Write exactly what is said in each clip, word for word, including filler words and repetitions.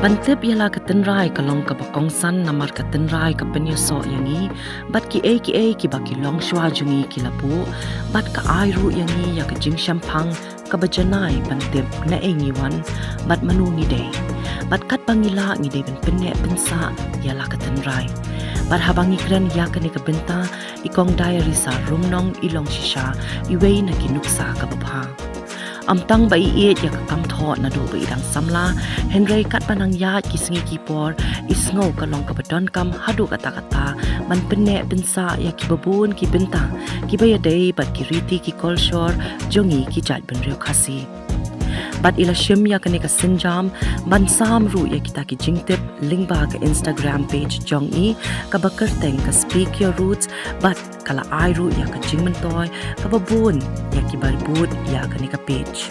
Ban tip ïa la ka tynrai ka long kaba kongsan namar ka tynrai ka pynïasoh ïa ngi bad kiei kiei kiba ki longshuwa jong ngi ki la buh, bad ka ai ruh ïa ngi ïa ka jingshemphang kaba janai ban tip naei ngi wan bad mano ngi dei. Bad katba ngi lah ngi dei ban pynneh pynsah ïa la ka tynrai. Bad haba ngi kren ïa kane ka bynta, i Kong Diarisa Rumnong i long shisha iwei na ki nuksa kaba bha. Ym tang ba i ïeit ïa ka kam thoh naduh ba i dang samla, hynrei katba nang ïaid ki sngi ki por, i sngew ka long kaba donkam haduh katta katta ban pynneh pynsah ïa kiba bun ki bynta kiba ïadei bad ki riti ki kolshor jong ngi ki jaitbynriew Khasi. Bad i la shim ïa kane ka sienjam ban sam ruh ïa kita ki jingtip lyngba ka Instagram page jong i kaba kyrteng ka Speak Your Roots, bad ka la ai ruh ïa ka jingmyntoi kaba bun ïa kiba bud ïa kane ka page.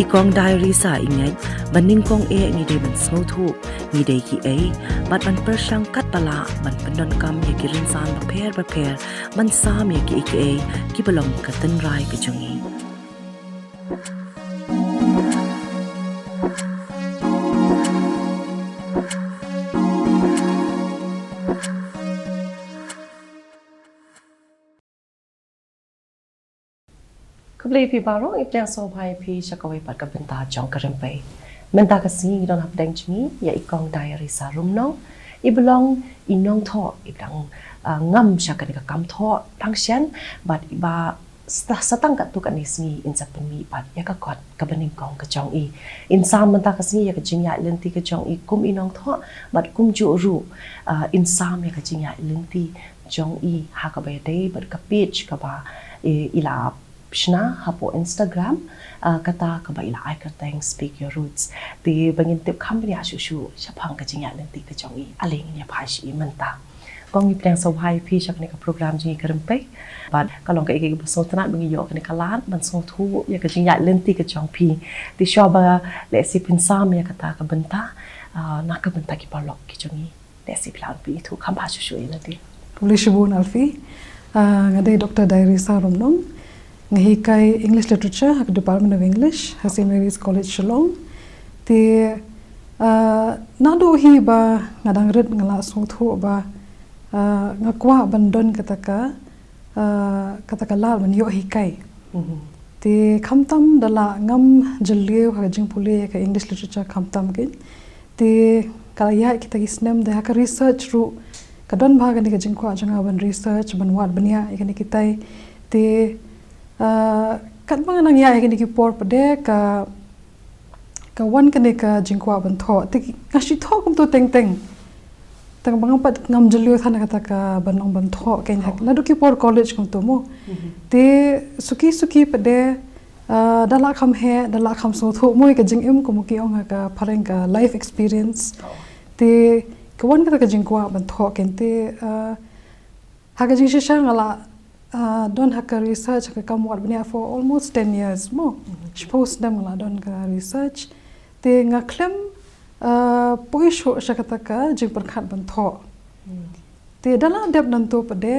I Kong Diarisa i ngeit ba nyngkong eh ngi dei ban sngewthuh ngi dei kiei, bad ban pyrshang katba lah ban pyndonkam ïa ki rynsan bapher bapher ban sam ïa kiei kiei kiba long ka tynrai ka jong ngi. Khublei phi baroh, i pdiang sngewbha ïa phi sha kawei pat ka bynta jong ka Rympei. Mynta ka sngi ngi don hapdeng jong ngi ïa i Kong Diarisa Rumnong, iba long i nongthoh iba dang, ah, ngam sha kane ka kam thoh tang shen, bad iba sa tang katto katne sngi in sa pynmih pat ïa ka kot kaba nyngkong ka jong i. In sam mynta ka sngi ïa ka jingïaid lynti ka jong i kum i nongthoh, bad kumjuh ruh, ah, in sam ïa ka jingïaid lynti jong i ha kaba ïadei bad ka page kaba i, i la shna hapoh Instagram, ah, kata kaba i la ai kyrteng Speak Your Roots. Te ba ngin tip kham bniah shuh shuh shaphang ka jingïaid lynti ka jong i, ale ngin ïa phai sha i mynta. Kong, i pdiang sngewbha ïa phi sha kane ka program jong ngi ka Rympei. Bad ka long kaei kaei kaba sngewtynnat ba ngi ïoh kane ka lad ban sngewthuh ïa ka jingïaid lynti ka jong phi. Te shuwa ba lehse phin sam ïa kata ka bynta, ah, na ka bynta ki paralok ki jong ngi, lehse phi lah ban pynithuh kham bha shuh shuh ïa lade. Khublei shibun Alfie. Ah, nga dei Doctor Diarisa Rumnong. Nga hikai English Literature ha ka Department of English ha Saint Mary's College Shillong. Te, ah, naduh hi ba nga dang rit nga la sngewthuh ba, ah, nga kwah ban don kata ka, ah, kata ka lad ban ïoh hikai. Mhm. Te khamtam da la ngam jylliew ha ka jingpule ïa ka English Literature khamtam kein. Te ka la ïaid kita ki snem, te ha ka research ruh ka don bha kane ka jingkwah jong nga ban research, ban wad bniah ïa kane kitai. Te, ah, katba nga nang ïaid ïa kine ki por pat de ka, ka wan kane ka jingkwah ban thoh. Te nga shu thoh kumto teng teng. Tang ba ngam pat ngam jylliew than kata ka ban long ban thoh kein, ha, naduh ki por college kumto mo. Mhm. Te suki suki pat de, ah, da la kham heh, da la kham sngewthuh mo ïa ka jingim, kum ki ong ha ka phareng ka life experience. Oh. Te ka wan kata ka jingkwah ban thoh kein te, ah, ha ka jingshisha nga la, ah, don ha ka research, ha ka kam wad bniah for almost ten years mo. Mhm. Shiphew snem nga la don ka research. Te nga khlem, ah, poi shuh sha kata ka jingpyrkhat ban thoh. Hmm. Te da la dep nangto pat de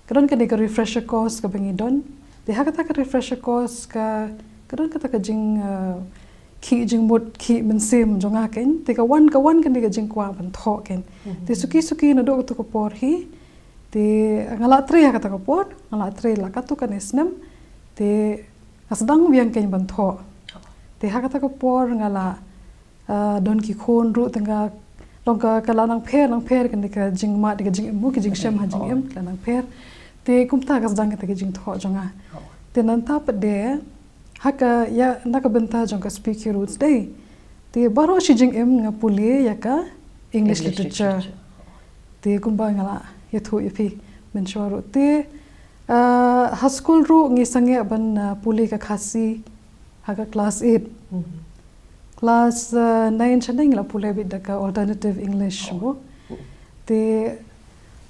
ka don kane ka refresher course kaba ngi don. Te ha kata ka refresher course ka, ka don kata ka jing, ah, khih jingmut, khih mynsiem jong nga kein. Te ka wan, ka wan kane ka jingkwah ban thoh kein. Mhm. Te suki suki naduh kato ka por hi. Te nga la trei ha kata ka por, nga la trei la katto katne snem. Te nga sdang biang kein ban thoh. Te ha kata ka por nga la, ah, don ki khun ruh, te nga long ka, ka la nang pher, nang pher kane ka jingmad, ka jingim mo, ka jingshem ha jingim, ka la nang pher. Te kumta ka sdang kata ka jingthoh jong nga. Te nangta pat de, ha ka, ïa, na ka bynta jong ka Speak Your Roots dei. Te baroh shi jingim nga pule ïa ka English Literature. Te kumba nga la ïathuh ïa phi mynshuwa ruh. Te, ah, ha skul ruh ngi sangeh ban, ah, pule ka Khasi ha ka class eight. Mhm. Class, ah, nine shane nga la pule beit da ka alternative English mo. Te,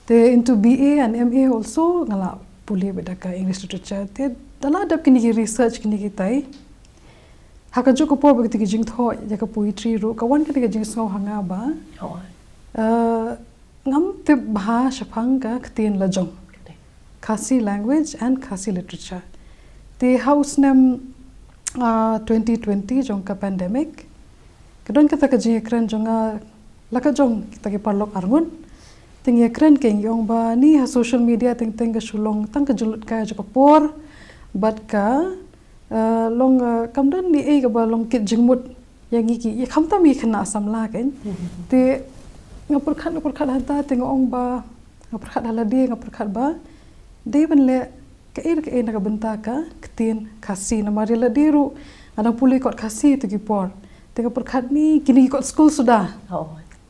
te into B A and M A also nga la pule beit da ka English Literature. Te da la dep kine ki research kine kitai, ha kajuh ka por ba kito ki jingthoh ïa ka poetry ruh, ka wan kata ka jingsngew ha nga ba, ah, ngam tip bha shaphang ka ktien lajong. Khasi language and Khasi literature. Te ha u snem, ah, twenty twenty jong ka pandemic, Ka don kata ka jingïakren jong nga la ka jong kita ki paralok arngut. Te ngi ïakren kein, ngi ong ba ni ha social media teng teng ka shu long tang ka jinglut kai jong ka por. Bad ka, eh, long, eh, kam don ni ei kaba long kit jingmut ïa ngi ki, ïa khamtam ïa ki khynnah samla kein. Te nga pyrkhat, nga pyrkhat hangta te nga ong ba, nga pyrkhat ha lade, nga pyrkhat ba dei ban leh kaei kaei na ka bynta ka ktien Khasi, namar ïa lade ruh nga dang pule kot Khasi ïa tu ki por. Te nga pyrkhat ni kine ki kot skul suda.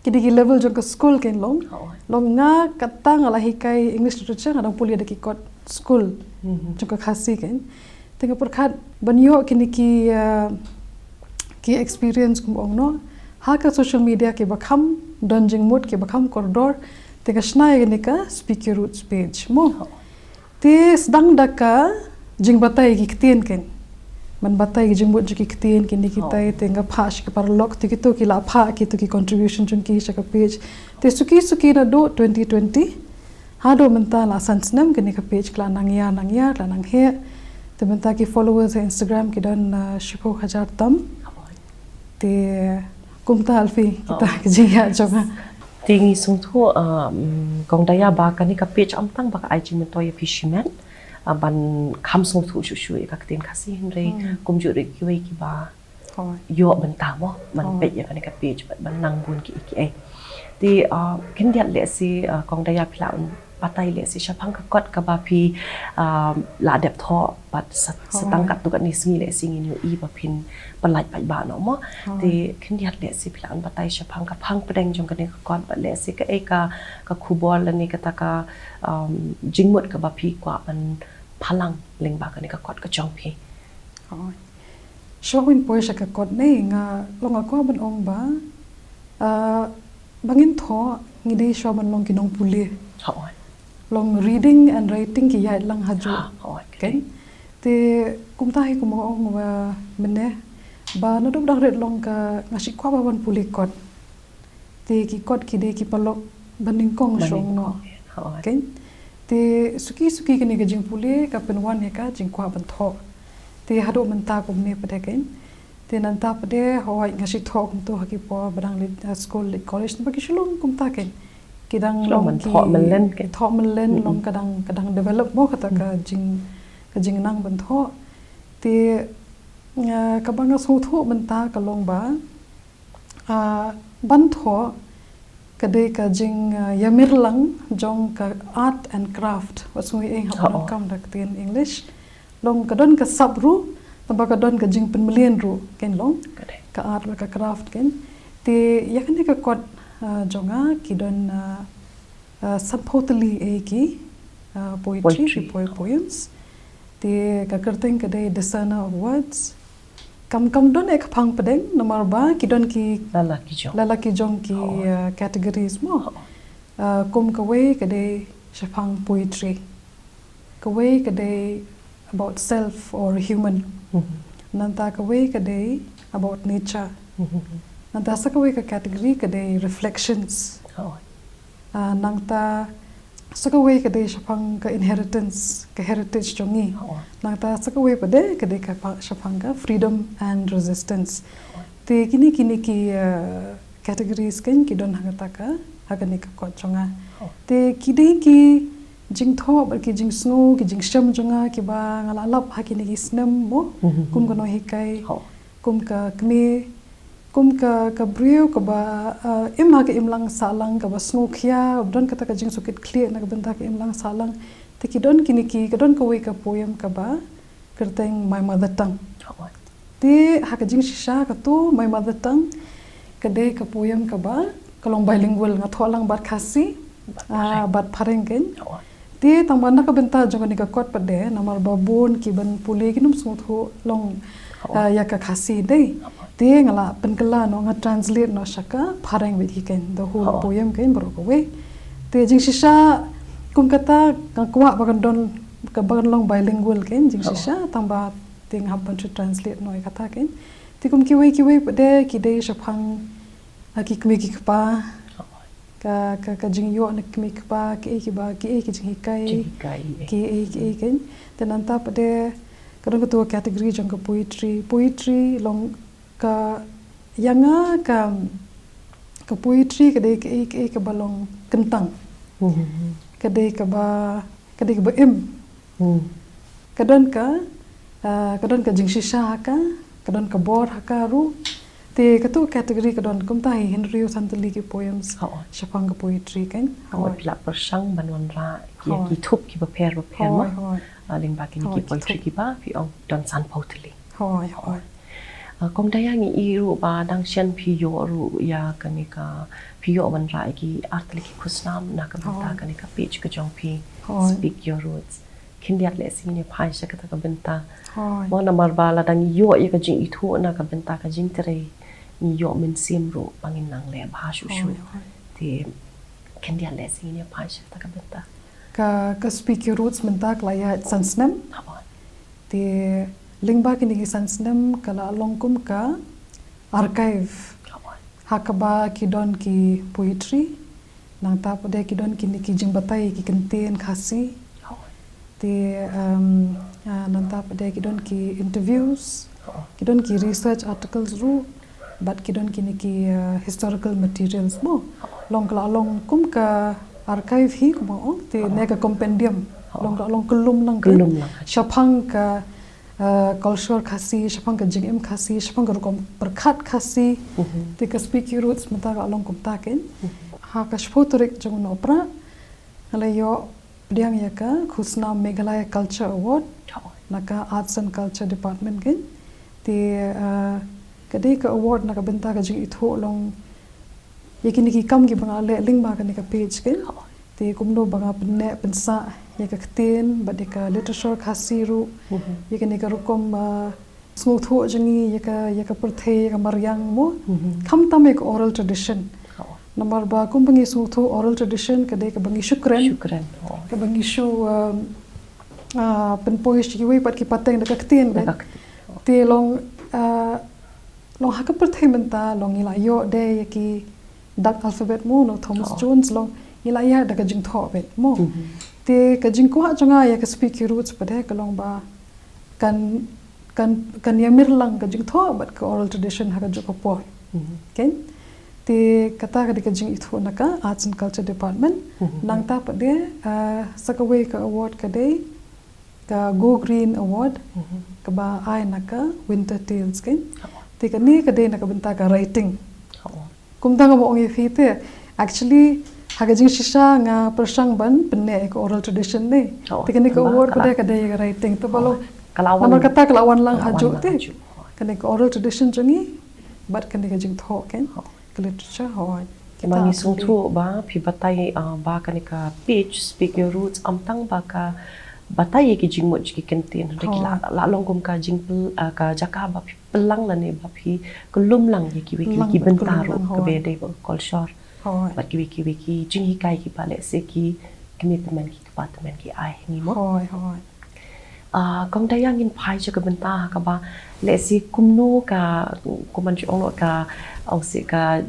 Ki dei ki level jong ka skul kein long. Long nga kata nga la hikai English literature, nga dang pule da ki kot skul jong ka Khasi kein. Te nga pyrkhat ban ïoh kine ki, uh, ki experience kum ong noh ha ka social media kiba kham don jingmut, kiba kham kordor. Te nga shna ïa kane ka Speak Your Roots page mo. Te sdang da ka jingbatai ki ktien kein. Ban batai ki jingmut jong ki ktien kine kitai, te nga phah sha ki paralok, te kito ki la phah kito ki contribution jong ki sha ka page. Te suki suki naduh twenty twenty haduh mynta la san snem kane ka page ka la nang ïar nang ïar, la nang heh. Te mynta ki followers ha Instagram ki don, uh, shiphew hajar tam. Te kumta Alfie kita ki jingïaid jong nga. Te ngi sngewthuh, um, Kong Daya, ba kane ka page ym tang ba ka ai jingmyntoi ïa phi shimet, uh, ban kham sngewthuh shuh shuh ïa ka ktien Khasi, hynrei kumjuh ruh kiwei kiba ïoh bynta mo ban peit ïa kane ka page bad ban nang bun kiei kiei. Te, uh, khyndiat lehse, uh, Kong Daya, phi lah ban batai lehse shaphang ka kot kaba phi, uh, la dep thoh bad sa, sa tang katto katne sngi lehse ngin ïohi ba phin pynlait paidbah noh mo. Te khyndiat lehse phi lah ban batai shaphang ka phang pdeng jong kane ka kot bad lehse kaei ka, ka khubor lane kata ka, um, jingmut kaba phi kwah ban phalang lyngba kane ka kot ka jong phi. Shuwa ban poi sha ka kot ne, nga long nga kwah ban ong ba, ah, ba ngin thoh ngi dei shuwa ban long ki nongpule. Long reading and writing ki ïaid lang hajuh. Kein. Te kumta hi kum nga ong ba mynne ba naduh ba dang rit long ka nga shu kwah ba ban pule kot. Te ki kot ki dei ki paralok ba nyngkong shong noh. Kein. Te suki suki kane ka jingpule ka pynwan ïa ka jingkwah ban thoh. Te haduh mynta kumne pat kein. Te nangta pat hooid nga shu thoh kumto ha ki por ba dang leit, uh, skul leit college, ba ki shu long kumta kein. Ki dang long ki thoh myllen, long ka dang, ka dang develop mo kata ka jing, ka jingnang ban thoh. Te, uh, kaba nga sngewthuh mynta ka long ba, ah, ban thoh ka dei ka jing, ah, ïamir lang jong ka art and craft. Wat sngew ïa ing haba donkam da ka ktien English. Long ka don ka sap ruh, tangba ka don ka jingpynmlien ruh kein long. Ka art bad ka craft kein. Te ïa kane ka kot, ah, jong nga ki don, ah, ah, sanphew tylli ei ki, ah, poetry, ki poems. Te ka kyrteng ka dei Discerner of Words. Kam, kam don eh ka phang pdeng namar ba ki don ki la la ki jong ki, ah, categories mo. Ah, kum kawei ka dei shaphang poetry. Kawei ka dei about self or human. Nangta kawei ka dei about nature. Nangta sa kawei ka category ka dei reflections. Ah, nangta sa kawei ka dei shaphang ka inheritance, ka heritage jong ngi. Nangta sa kawei pat ka dei ka shaphang ka freedom and resistance. Te kine, kine ki, ah, categories kein ki don ha kata ka, ha kane ka kot jong nga. Te ki dei ki jingthoh bad ki jingsngew, ki jingshem jong nga kiba nga la lap ha kine ki snem mo. Kum ka nonghikai, kum ka kmie, kum ka, ka briew kaba, ah, im ha ka imlang sahlang kaba sngewkhia, don kata ka jingsngewkitkhlieh na ka bynta ka imlang sahlang. Te ki don kine ki, ka don kawei ka poem kaba kyrteng My Mother Tongue. Te ha ka jingshisha kato My Mother Tongue ka dei ka poem kaba ka long bilingual, nga thoh lang bad Khasi, ah, bad Phareng kein. Te tangba na ka bynta jong kane ka kot pat namar ba bun ki ban pule kim sngewthuh long, ah, ïa ka Khasi dei. Te nga la pynkylla noh, nga translate noh sha ka Phareng bad hi kein, the whole poem kein baroh kawei. Te jingshisha kum kata nga kwah ba kan don, ka ba kan long bilingual kein jingshisha, tangba te nga hap ban shu translate noh ïa kata kein. Te kum kiwei kiwei pat ki dei shaphang, ah, ki kmie ki kpa. Ka, ka, ka jingïoh na ki kmie ki kpa, kiei kiba, kiei ki jinghikai, kiei kiei kein. Te nangta pat ka don kato ka category jong ka poetry. Poetry long ka, Ïa nga ka, ka poetry ka dei kaei kaei kaba long kyntang. Mhm. Ka dei kaba, ka dei kaba im. Hmm. Ka don ka, ah, ka don ka jingshisha ha ka, ka don ka bor ha ka ruh. Te katu category ka don kumta hi hynriew san tylli ki poems. Hooid. Shaphang ka poetry kan. Hooid, phi la pyrshang ban wanrah ïa ki thup kiba pher ba pher mo. Hooid, hooid. Ah, lyngba kine ki poetry kiba phi ong don sanphew tylli. Hooid, hooid. Ah, Kong Daya, ngi i ruh ba dang shen phi ïoh ruh ïa kane ka, phi ïoh wanrah ïa ki ar tylli ki khusnam na ka bynta kane ka page ka jong phi, Speak Your Roots. Khyndiat lehse ngin ïa phai sha kata ka bynta. Hooid. Mo, namar ba lada ngi ïoh ïa ka jingithuh na ka bynta ka jingtrei, ngi ïoh mynsiem ruh ba ngin nang leh bha shuh shuh. Hooid, hooid. Te khyndiat lehse ngin ïa phai sha kata ka bynta. Ka, ka Speak Your Roots mynta ka la ïaid san snem. Hooid. Te lyngba kine ki san snem ka la long kum ka archive. Hooid. Ha kaba ki don ki poetry, nangta pat de ki don kine ki jingbatai ki kyntien Khasi. Hooid. Te, um, ah, nangta pat de ki don ki interviews, hooid, ki don ki research articles ruh, bad ki don kine ki, uh, historical materials mo. Hooid. Long ka la long kum ka archive hi kumba ong, te ne ka compendium. Hooid. Long ka la long kyllum lang ka. Kyllum lang. Shaphang ka, uh, culture Khasi, shaphang ka jingim Khasi, shaphang ka rukom pyrkhat Khasi. Mhm. Te ka Speak Your Roots mynta ka la long kumta kan. Mhm. Ha ka shiphew tarik jong u Nohprah nga la ïoh pdiang ïa ka khusnam Meghalaya Culture Award, hooid, na ka Arts and Culture Department kan. Te, uh, ka dei ka award na ka bynta ka jingithuh long ïa kine ki kam kiba nga leh lyngba kane ka page kan. Hooid. Te kumno ba nga pynneh pynsah ïa ka ktien bad ïa ka literature Khasi ruh. Mhm. Ïa kane ka rukom, uh, sngewthuh jong ngi ïa ka, ïa ka pyrthei, ïa ka mariang mo. Mhm. Khamtam ïa ka oral tradition. Oh. Namar ba kumba ngi sngewthuh oral tradition ka dei kaba ngi shu kren. Shu kren. Oh. Kaba ngi shu, um, ah, pynpoi sha kiwei pat ki pateng da ka ktien. Da ka ktien. Oh. Te long, ah, long ha ka pyrthei mynta long ngi la ïoh de ïa ki dak alphabet mo, na u Thomas, oh, Jones long ngi la ïa da ka jingthoh beit mo. Mhm. Te ka jingkwah jong nga ïa ka Speak Your Roots pat de ka long ba kan, kan, kan ïamir lang ka jingthoh bad ka oral tradition ha kajuh ka por. Mhm. Kan? Te kata ka dei ka jingithuh na ka Arts and Culture Department. Mhm. Nangta pat de, ah, sa kawei ka award ka dei ka Go Green Award, mhm, kaba ai na ka Winter Tales kan. Oh. Te kane ka dei na ka bynta ka writing. Oh. Kumta nga ba ong ïa phi te, actually ha ka jingshisha nga pyrshang ban pynneh ïa ka oral tradition ne. Oh, te kane ka award pat de ka dei ïa ka writing te ba long. Ka la wan, namar kata ka la wan lang hajuh te. Ka la wan lang hajuh. Kane ka oral tradition jong ngi bad kane ka jingthoh kan. Oh. Ka literature, hooid. Te ma ngi sngewthuh ba phi batai, ah, ba kane ka page Speak Your Roots ym tang ba ka batai ïa ki jingmut ki kyntien, hynrei ki la, hooid, la long kum ka jingpyl, ah, ka jaka ba phi pynlang lane ba phi kyllum lang ïa kiwei kiwei ki bynta ruh, hooid, kaba dei ba ka culture. Hooid. Bad kiwei kiwei ki jinghikai kiba lehse ki kmie tymmen ki kpa tymmen ki ai ha ngi mo. Hooid, hooid. Ah, Kong Daya, ngin phai sha ka bynta ha kaba lehse kumno ka, kumba ngi ong noh ka, ong seh ka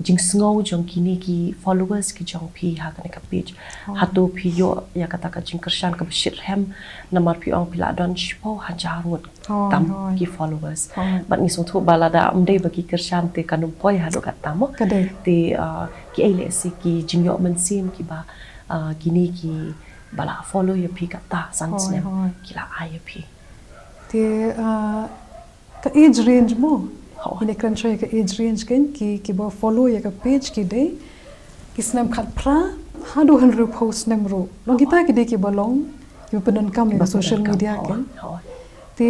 jingsngew jong kine ki followers ki jong phi ha kane ka page. Hooid. Hato phi ïoh ïa kata ka jingkyrshan kaba shitrhem namar phi ong phi la don shiphew hajar ngut, hooid, tam, hooid, ki followers. Hooid. Bad ngi sngewthuh ba lada ym dei ba ki kyrshan te kan ym poi haduh katta mo. Ka dei. Te, ah, kiei lehse ki jingïoh mynsiem kiba, ah, kine ki ba la follow ïa phi katta san snem, hooid, ki la ai ïa phi. Te, ah, ka age range mo. Hooid. Ngi kren shuwa ïa ka age range kan, ki, kiba follow ïa ka page ki dei ki snem khatphra haduh hynriewphew snem ruh. Long kita ki dei kiba long kiba pyndonkam ïa ka social media kan. Hooid. Te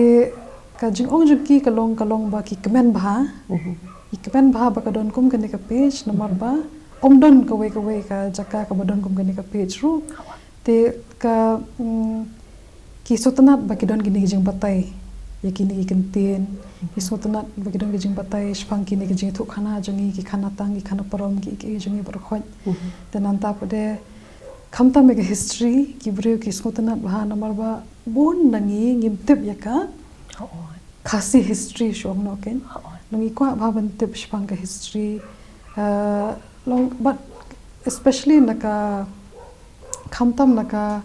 ka jingong jong ki ka long, ka long ba ki kmen bha. Mhm. Ki kmen bha ba ka don kum kane ka page namar ba ym don kawei kawei ka jaka kaba don kum kane ka page ruh. Te ka, mm, ki sngewtynnat ba ki don kine ki jingbatai ïa kine ki kyntien. Ki sngewtynnat ba ki don ki jingbatai shaphang kine ki jingïathuhkhana jong ngi, ki khana tang, ki khana parom, ki, ki jong ngi baroh khoit. Mhm. Te nangta pat de khamtam ïa ka history, ki briew ki sngewtynnat bha namar ba bun na ngi ngim tip ïa ka, oh, Khasi history shuh noh kan. Hooid. Long ngi kwah bha ban tip shaphang ka history. Uh, long, but especially na ka, khamtam na ka,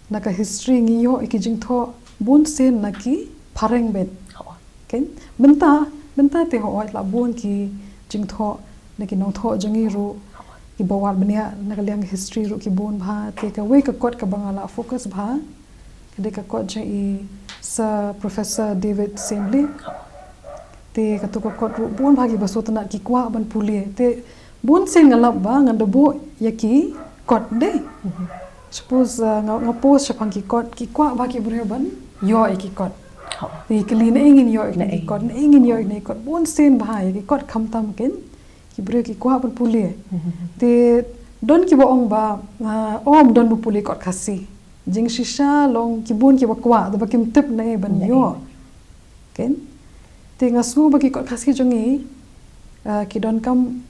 na ka history ngi ïoh ïa ki jingthoh bun sien na ki phareng beit. Hooid. Kan? Mynta Mynta te hooid la bun ki jingthoh na ki nongthoh jong ngi ruh, kiba wad bniah na ka liang history ruh ki bun bha. Te kawei ka kot kaba nga la focus bha ka dei ka kot jong i Sir Professor David Sainsbury. Te katu ka kot ruh bun bha kiba sngewtynnat ki kwah ban pule. Te bun sien nga lap ba ngan da buh ïa ki kot de. Suppose, uh, nga, nga post shaphang ki kot, ki kwah bha ki briew ban ïoh ïa ki kot. Te ki kylli, naei ngin ïoh ïa ki kot, naei ngin ïoh ïa ki kot. Bun sien bha ïa ki kot khamtam kein, ki briew ki kwah ban pule. Te don kiba ong ba, ah, ym don ba pule kot Khasi. Jingshisha long ki bun kiba kwah, te ba kim tip naei ban ïoh. Kein? Te nga sngew ba ki kot Khasi jong ngi, ah, ki donkam,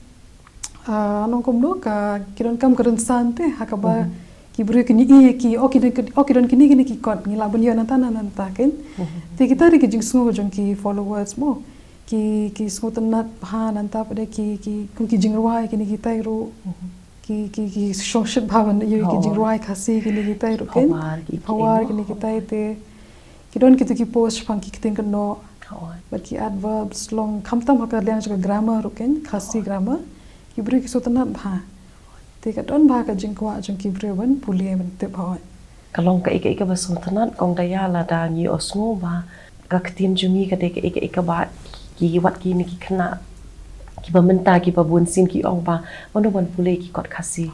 ah, nongkum do ka, ki donkam ka rynsan te, ha kaba ki briew kin ïohi ïa ki, oh ki don, oh ki don kine kine ki kot, ngi lah ban ïoh nangta nangta kein. Te kita dei ki jingsngew jong ki followers mo. Ki, ki sngewtynnat bha nangta pat de ki, ki, kum ki jingrwai kine kitai ruh. Ki, ki, ki shongshit bha ban ïoh ki jingrwai Khasi kine kitai ruh kein. Pawar ki, pawar kine kitai te. Ki don kitu ki post shaphang ki ktien kynnoh. Bad ki adverbs long khamtam ha ka liang jong ka grammar ruh kein, Khasi grammar. Ki briew ki sngewtynnat bha. Te ka don bha ka jingkwah jong ki briew ban pule ban tip hooid. Ka long kaei kaei kaba sngewtynnat kong Daya lada ngi ïohsngew ba ka ktien jong ngi ka dei kaei kaei kaba ki wat kine ki khynnah kiba mynta kiba bun sien ki ong ba mano ban pule ki kot Khasi.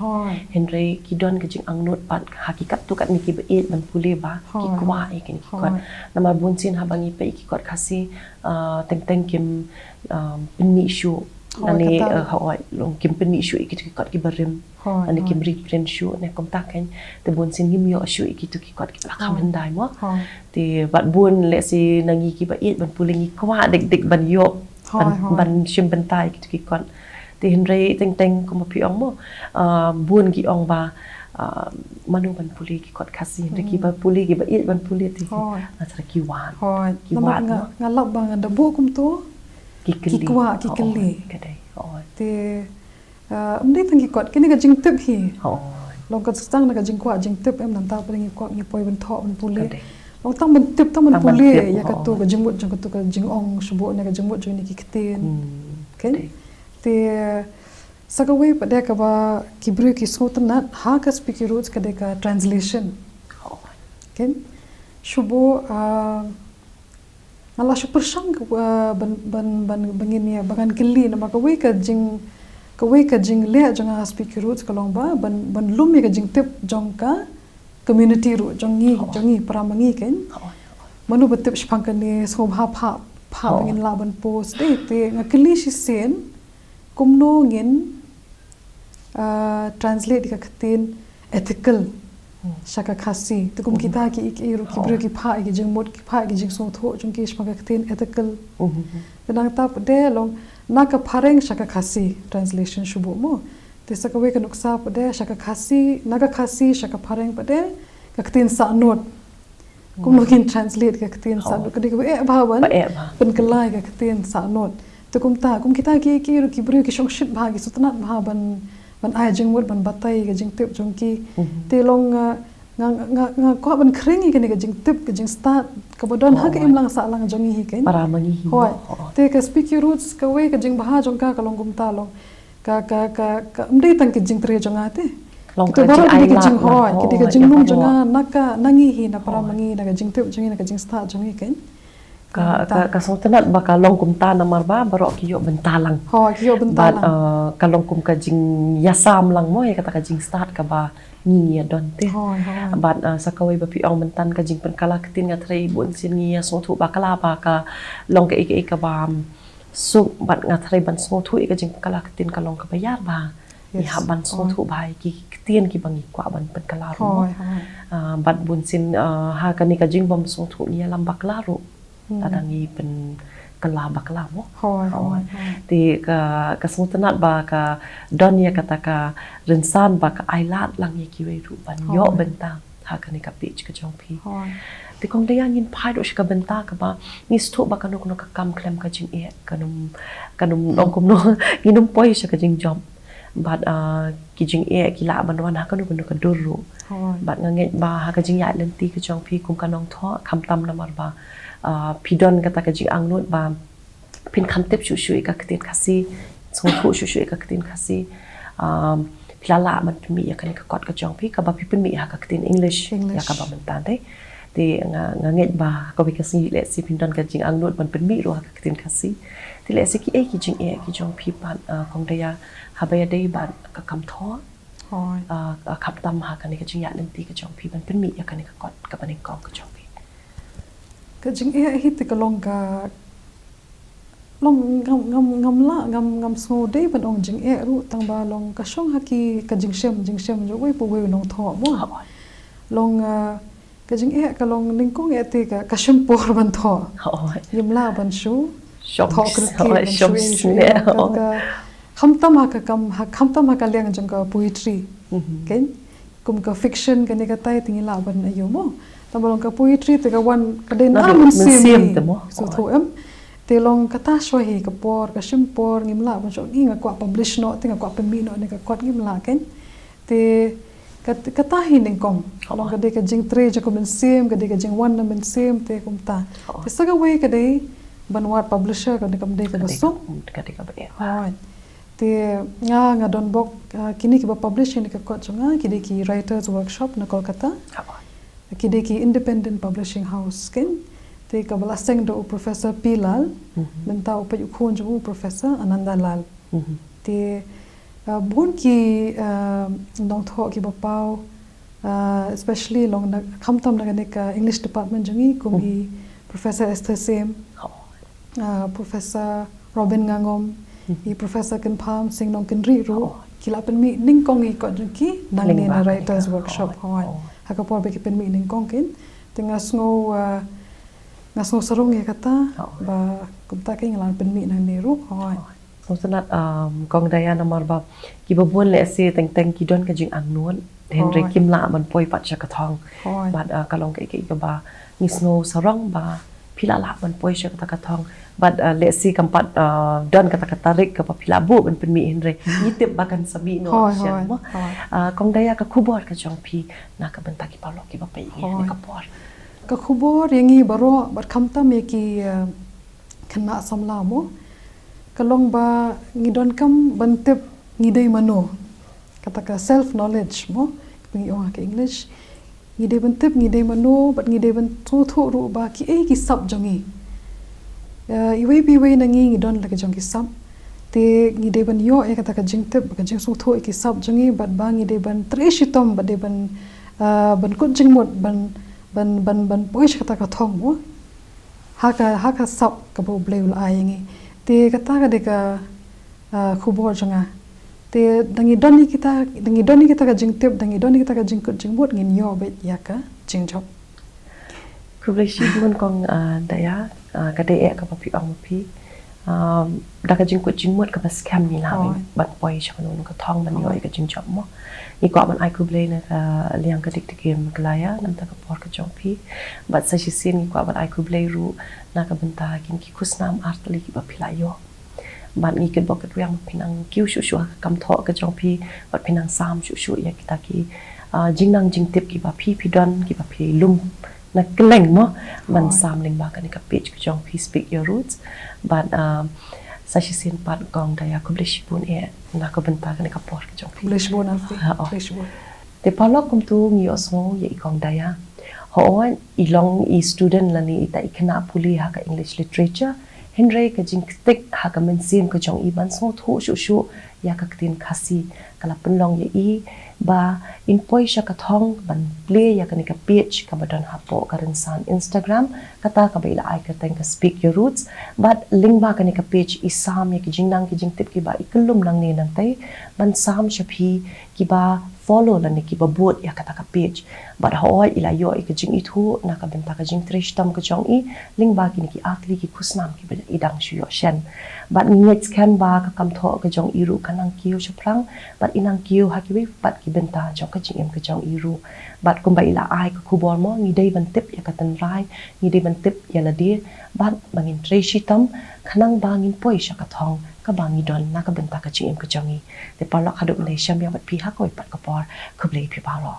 Hynrei ki don ka jingangnud pat ha ki katto katne kiba ïeit ban pule ba ki kwah ïa kine ki kot. Namar bun sien haba ngi peit ïa ki kot Khasi, ah, teng teng kim, ah, pynmih shuh. Hooid, lane, kata. Eh, hooid, long kim pynmih shuh ïa kitu ki kot kiba rim. Lane kim reprint shuh ne kumta kein. Te bun sien ngim ïoh shuh ïa kitu ki kot kiba la kham hyndai mo. Te bad bun lehse na ngi kiba ïeit ban pule ngi kwah dik dik ban ïoh ban, ban shim bynta ïa kitu ki kot. Te hynrei teng teng kumba phi ong mo, ah, bun ki ong ba, ah, mano ban pule ki kot Khasi, hynrei kiba pule kiba ïeit ban pule te, ah, sara ki wad. Ki wad mo. Nga lap ba ngan da buh kumtu. Ki kwah, ki kylli. Te, ah, ym dei tang ki kot, kine ka jingtip hi. Long ka sdang na ka jingkwah jingtip em, nangta pat ngi kwah ngi poi ban thoh ban pule. Long tang ban tip, tang ban pule ïa katu ka jingmut jong katu ka jingong shuh ne ka jingmut jong kine ki ktien. Kein? Te sa kawei pat de kaba ki briew ki sngewtynnat ha ka Speaky Roots ka dei ka translation. Kein? Shuh, ah, nga la shu pyrshang ka, ah, ban, ban, ban, ban ngin ïa, ba ngan kylli namar kawei ka jing, kawei ka jingleh jong nga ha Speaky Roots ka long ba ban, ban lum ïa ka jingtip jong ka community ruh jong ngi, jong ngi para ma ngi kein. Mano ba tip shaphang kane, sngewbha phah, phah ba ngin lah ban post. Dei te nga kylli shisien kumno ngin, ah, translate ïa ka ktien ethical sha ka Khasi. Te kum kita ki, ki, ki ruh ki briew ki phah ïa ki jingmut, ki phah ïa ki jingsngewthuh jong ki shaphang ka ktien ethical. Te nangta pat de long na ka phareng sha ka Khasi translation shuh mo. Te sa kawei ka nuksa pat de sha ka Khasi, na ka Khasi sha ka phareng pat de ka ktien sahnud. Kumno ngin translate ka ktien sahnud, ka dei kaba eh bha ban pynkylla ïa ka ktien sahnud. Te kumta, kum kita ki, ki ruh ki briew ki shongshit bha, ki sngewtynnat bha ban, ban ai jingmut, ban batai ïa ka jingtip jong ki. Te long, ah, nga, nga, nga kwah ban khring ïa kane ka jingtip, ka jingstad kaba don ha ka imlang sahlang jong ngi hi kein. Para ma ngi hi. Hooid. Te ka Speaky Roots kawei ka jingbha jong ka ka long kumta long. Ka, ka, ka, ka, ym dei tang ki jingtrei jong nga te. Kito baroh ki dei ki jing, hooid, ki dei ki jinglong jong nga na ka, na ngi hi, na para ma ngi, na ka jingtip jong ngi, na ka jingstad jong ngi kein. Ka, ka, ka sngewtynnat ba ka long kumta namar ba baroh ki ïoh bynta lang. Hooid, ki ïoh bynta lang. Bad, eh, ka long kum ka jingïasam lang mo ïa kata ka jingstad kaba ngi ngi ïa don te. Hooid, hooid. Bad, eh, sa kawei ba phi ong mynta ka jingpynkylla ktien, nga tharai bun sien ngi ïa sngewthuh bakla ba ka long kaei kaei kaba, um, suk, bad nga tharai ban sngewthuh ïa ka jingpynkylla ktien ka long kaba ïar bha. Ngi hap ban sngewthuh bha ïa ki ktien kiba ngi kwah ban pynkylla ruh mo. Ah, bad bun sien, ah, ha kane ka jingbym sngewthuh ngi ïalam bakla ruh. Lada ngi pynkylla bakla mo. Hooid. Te ka, ka sngewtynnat ba ka don ïa kata ka rynsan ba ka ailad lang ïa kiwei ruh ban ïoh bynta ha kane ka page ka jong phi. Te kong Daya, ngin phai ruh sha ka bynta kaba ngi sngewthuh ba kano kano ka kam khlem ka jingeh, kan ym, kan ym ong kumno, ngin ym poi sha ka jingjop. Bad, ah, ki jingeh ki lah ban wan ha kano kano ka dur ruh. Bad nga ngeit ba ha ka jingïaid lynti ka jong phi kum ka nongthoh, khamtam namar ba, ah, phi don kata ka jingangnud ba phin kham tip shuh shuh ïa ka ktien Khasi, sngewthuh shuh shuh ïa ka ktien Khasi. Um, phi la lah ban pynmih ïa kane ka kot ka jong phi, kaba phi pynmih ha ka ktien English, ïa English. Kaba mynta te. Te nga, nga ngeit ba kawei ka sngi lehse phin don ka jingangnud ban pynmih ruh ha ka ktien Khasi. Te lehse kiei ki jingeh ki jong phi pat, uh, Kong Daya, haba ïadei bad ka kam thoh. Hooid. Uh, uh, khamtam ha kane ka jingïaid lynti ka jong phi ban pynmih ïa kane ka kot kaba nyngkong ka jong phi. Ka jingeh hi te ka long ka long ngam, ngam, ngam lah, ngam, ngam sngew dei ban ong jingeh ruh, tang ba long ka shong ha ki ka jingshem, jingshem jong uwei pa uwei u nongthoh mo. Hooid. Long, uh, ka jingeh ka long nyngkong eh te ka, ka shim por ban thoh. Hooid. Ngim lah ban shu thoh kyrkieh, ban shu eh, shu eh, ka, ka, khamtam ha ka kam, ha, khamtam ha ka liang jong ka poetry. Mhm. Keiñ, kum ka fiction kane katai te ngi lah ban ïoh mo. Tang ba long ka poetry te ka wan ka dei na mynsiem te mo. Sngewthuh em. Te long kata shuwa hi ka por, ka shim por, ngim lah ban shu ong nga kwah publish noh, te nga kwah pynmih noh ne ka kot, ngim lah keiñ. Te kat-, kata hi nyngkong. Long ka dei ka jingtrei jong ka mynsiem, ka dei ka jingwan na mynsiem, te kumta. Te sa kawei ka dei ban wad publisher, ka dei kam dei kaba suk. Ka dei kaba eh. Hooid. Te nga, nga don bok, uh, kine kiba publish ïa kane ka kot jong nga, ki dei ki Writers Workshop na Kolkata. Ki dei ki independent publishing house keiñ. Te kaba la seng da u Professor P Lal, mhm, mynta u peit u khun jong u Professor Ananda Lal. Mhm. Te, uh, bun ki, uh, nongthoh kiba paw, uh, especially long na, khamtam na kane ka English department jong ngi, kum, mhm, i Professor Esther Syiem. Hooid. Uh, Professor Robin Ngangom, mhm, i Professor Kynpham Sing Nongkynrih ruh, hooid, ki la pynmih nyngkong ïa ki kot jong ki nangne na Writers Workshop, hooid. Hooid. Ha ka por ba ki pynmih nyngkong keiñ. Te nga sngew, uh, nga sngew sarong ïa kata, hooid, ba kumta keiñ nga la pynmih nangne ruh, hooid. Hooid. Sngewtynnat, um, Kong Daya, namar ba kiba bun lehse teng teng ki don ka jingangnud, hynrei, hooid, kim lah ban poi pat sha ka thong. Hooid. Bad, uh, ka long kaei kaei kaba ngi sngew sarong ba phi la lah ban poi sha kata ka thong. Bad, uh, lehse kam pat, uh, don kata ka tarik kaba phi la buh ban pynmih, hynrei ngi tip ba kan sa mih noh, hooid, shen, hooid, mo. Hooid. Uh, Kong Daya, ka khubor ka jong phi na ka bynta ki paralok kiba peit ïa ngi ha kane ka por. Ka khubor ïa ngi baroh bad khamtam ïa ki, uh, khynnah samla mo, ka long ba ngi donkam ban tip ngi dei mano. Kata ka self knowledge mo, kaba ngi ong ha ka English. Ngi dei ban tip ngi dei mano, bad ngi dei ban sngewthuh ruh ba kiei ki sap jong ngi. Eh, iwei pa iwei na ngi ngi don la ki jong ki sap. Te ngi dei ban ïoh ïa kata ka jingtip, ka jingsngewthuh ïa ki sap jong ngi, bad ba ngi dei ban trei shitom, bad dei ban, eh, ban kut jingmut, ban, ban, ban, ban poi sha kata ka thong mo. Ha ka, ha ka sap kaba U Blei u la ai ïa ngi. Te kata ka dei ka, ah, khubor jong nga. Te da ngi don ïa kita, da ngi don ïa kita ka jingtip, da ngi don ïa kita ka jingkut jingmut, ngin ïoh beit ïa ka jingjop. Khublei shibun Kong, ah, Daya, ah, ka dei eh kaba phi ong ma phi. Ah, da ka jingkut jingmut kaba skhem ngi lah, hooid, ban poi sha kano kano ka thong ban ïoh ïa ka jingjop mo. Ngi kwah ban ai khublei na ka liang ka dik dik ïa ka Meghalaya, namar ka por ka jong phi. Bad sa shisien ngi kwah ban ai khublei ruh na ka bynta kine ki khusnam artylli kiba phi la ïoh. Bad ngi kitbok kitrwiang ba phi nang kiew shuh shuh ha ka kam thoh ka jong phi, bad phi nang sam shuh shuh ïa kita ki, ah, jingnang jingtip kiba phi phi don, kiba phi lum na kylleng mo, ban, hooid, sam lyngba kane ka page ka jong phi, Speak Your Roots. Bad, ah, sa shisien pat Kong Daya, khublei shibun eh na ka bynta kane ka por ka jong phi. Khublei shibun Alfie. Ha, oh. Khublei shibun. Te paralok, kumta ngi ïohsngew ïa i Kong Daya. Hooid, i long i student lane ita i khynnah pule ha ka English Literature. Hynrei ka jingktik ha ka mynsiem ka jong i ban sngewthuh shuh shuh ïa ka ktien Khasi ka la pynlong ïa i ba in poi sha ka thong ban plie ïa kane ka page kaba don hapoh ka rynsan Instagram, kata kaba i la ai kyrteng ka Speak Your Roots. Bad lyngba kane ka page i sam ïa ki jingnang ki jingtip kiba i kyllum nangne nangtai ban sam sha phi kiba follow lane kiba bud ïa kata ka page. Bad hooid, i la ïoh ïa ka jingithuh na ka bynta ka jingtrei shitom ka jong i lyngba kine ki artylli ki khusnam kiba i dang shu ïoh shen. Bad ngi ngeit skhem ba ka kam thoh ka jong i ruh ka nang kiew shaphrang, bad i nang kiew ha kiwei pat ki bynta jong ka jingim ka jong i ruh. Bad kumba i la ai ka khubor mo, ngi dei ban tip ïa ka tynrai, ngi dei ban tip ïa lade, bad ba ngin trei shitom khnang ba ngin poi sha ka thong kaba ngi don na ka bynta ka jingim ka jong i. Te paralok, haduh mynne shem ïa bad phi ha kawei pat ka por. Khublei phi baroh.